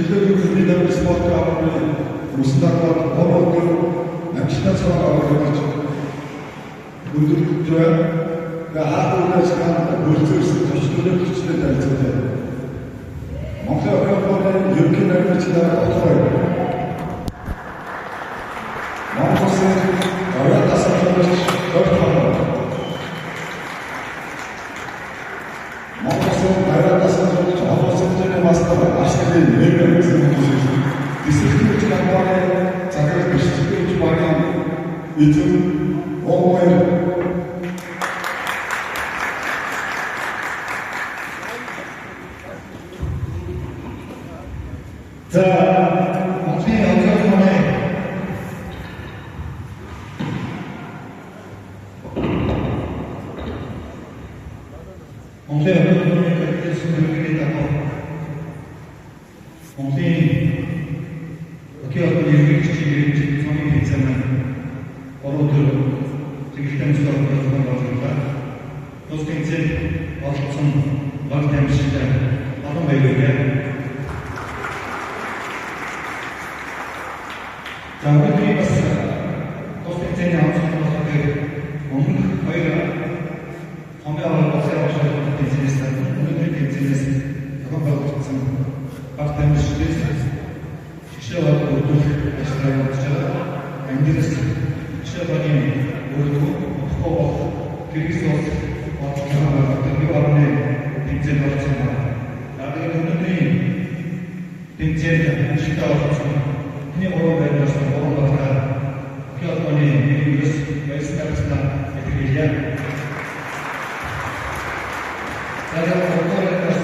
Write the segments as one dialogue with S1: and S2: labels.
S1: Чөлөөлөх хөдөлгөөний спортын хамгааллын үсэн дараад 3 өдөр амжилттай цороо авах өндөрлөж байна. Тэгээ хаалт үлээс ган хөлзөрсөн төвчлөлөгчтэй танилцуулъя. Монголын хоккей ерөнхий менежер дараа Отгой. Монгол улсын оюун дасгалжуулагч Хойд. Монгол улсын оюун дасгалжуулагч олон улсын хэмжээний мастер Арслан Мэргэн Тэсрэлтийн хүч компани захирал бишрэлтийн хүч багийн эзэн Онгойр.
S2: За Монголын хоккей холбооны Монголын хоккей холбооны комитетийн хөрөнгөний дагуу Монголын хоккей холбооны ерөнхийлөгчийн мэргэжил цомын тэмцээн маань 3 өдөр чиглэлтэй мөсгөр зохион байгууллаа. Тус тэмцээнд оролцсон баг тамирчидтай олон баяр. За өнөөдрийн бас тус тэмцээний онцлог болохоор өмнөх хоёр цомын аварга улсын аварга тэмцээнээс өнөөдрийн тэмцээнээс зохион байгуулагдсан баг тамирчдаас шигшээ баг бүрдүүлэх ажиллагаа явуулж байгаа. Энэ дээрээс шигшээ багийн бүрдүү удахгүй болох Кыргыз улс зохион байгуулдаг 1.1 тэмцээнд оролцсон байна. За тэгээд өнөөдрийн тэмцээнд амжилттай оролцсон Миний гурван байрнаас гурван багтаа хоккей холбооны нэрээс баярлалаа гаргаснаа илэрхийлье. За тэгээд гурван байрнаас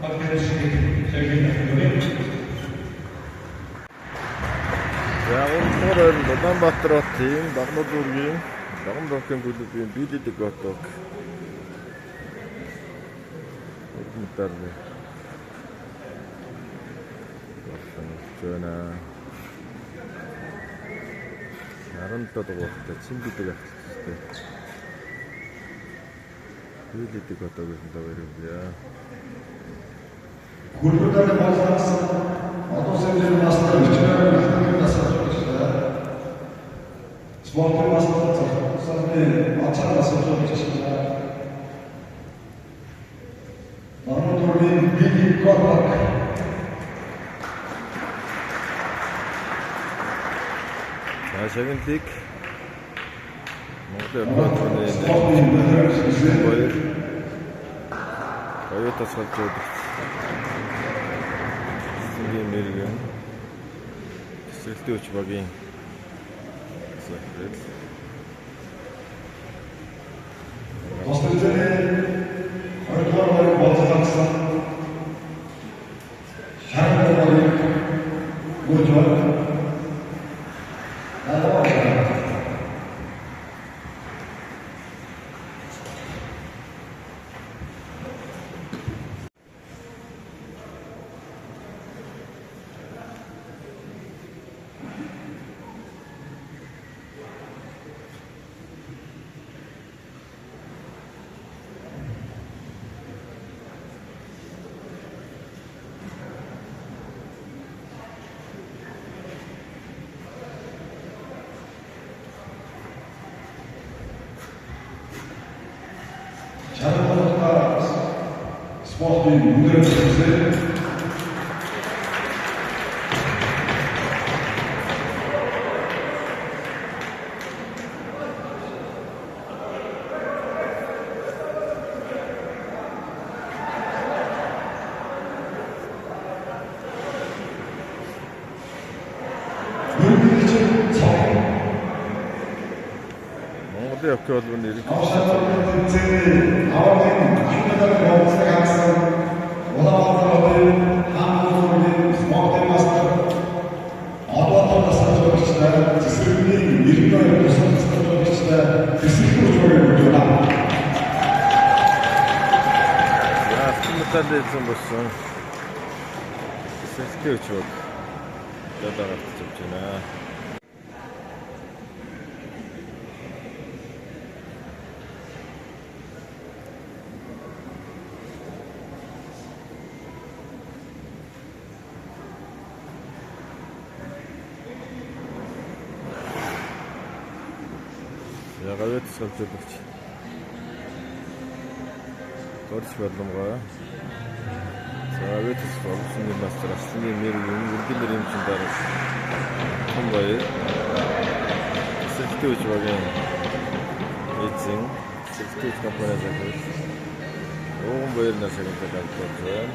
S2: баг тамирчдыг шагналыг авах.
S3: За 3 дугаар байранд Улаанбаатар хотын Багнуу дүүргийн Даган хоккейн клубын Билидэг хотог медаль болсон байна. 17 дугаартай Чингидэг ахлагчтай. Билидэг хотог гэсэн даа юм.
S1: Хөргөдөө болцсон олон улсын хэмжээний мастер Ичмэр Ахмадын дасгалжуулагчтай. Спортын мастер Цогцолны онцгой дасгалжуулагчтай. Багнуу дүүргийн Били Коток.
S3: За шагналыг Монголын хоккей
S1: Спортын менежер
S3: баяр оюун дасгалжуулагч Цэнгийн мэрэгэн Тэсрэлтийн хүч багийн захирал
S1: Тус тэмцээний 2 дугаар байрыг болцсон шагнал багийг гүйж байна. Спортын өндөр төвшин
S3: Монголын хоккей холбооны ерөнхийлөгч
S1: тэмцээний аваргын медаль болцдог хагасан Улаанбаатар хотын хаан дүүргийн спортын мастер Одоотор дасгалжуулагчтай Цэцэрлэгийн 92 тусгай дасгалжуулагчтай Тэсрэлтийн хүч багийн бүгд байна.
S3: За алтан медаль эзэн болсон Тэсрэлтийн хүч баг медаль гаргаж авч байна. За гавьяа тусгаалжуулагч Горч Боломгой. За гавьяа тусгал олонний мастер Арсланы мэрэгэн Үргэлэр эмчин дарга Том баяр. Эсрэлтийн үж багийн эзэн Эсрэлтийн үж компани захирал Ууган баяр нар шагналыг авч байна.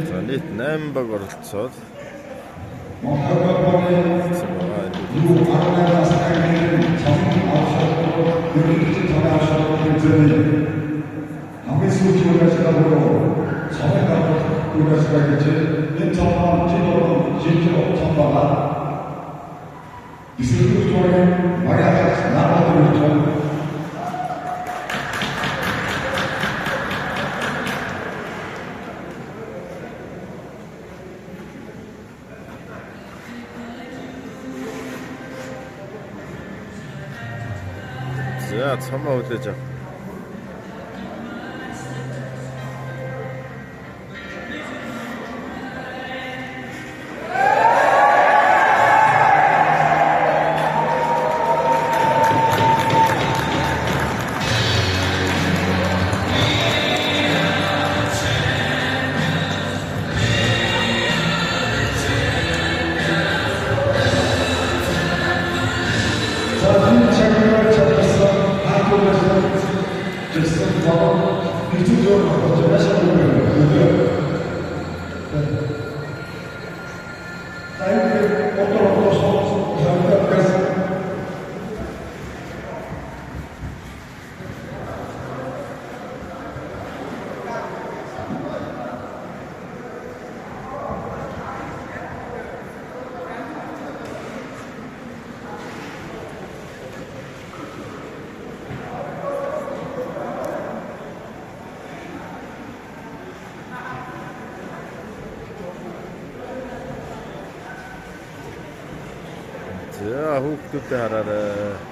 S3: За нийт 8 баг оролцоод За цомоо хүлээж авах. За хүүхдүүдээ хараарай.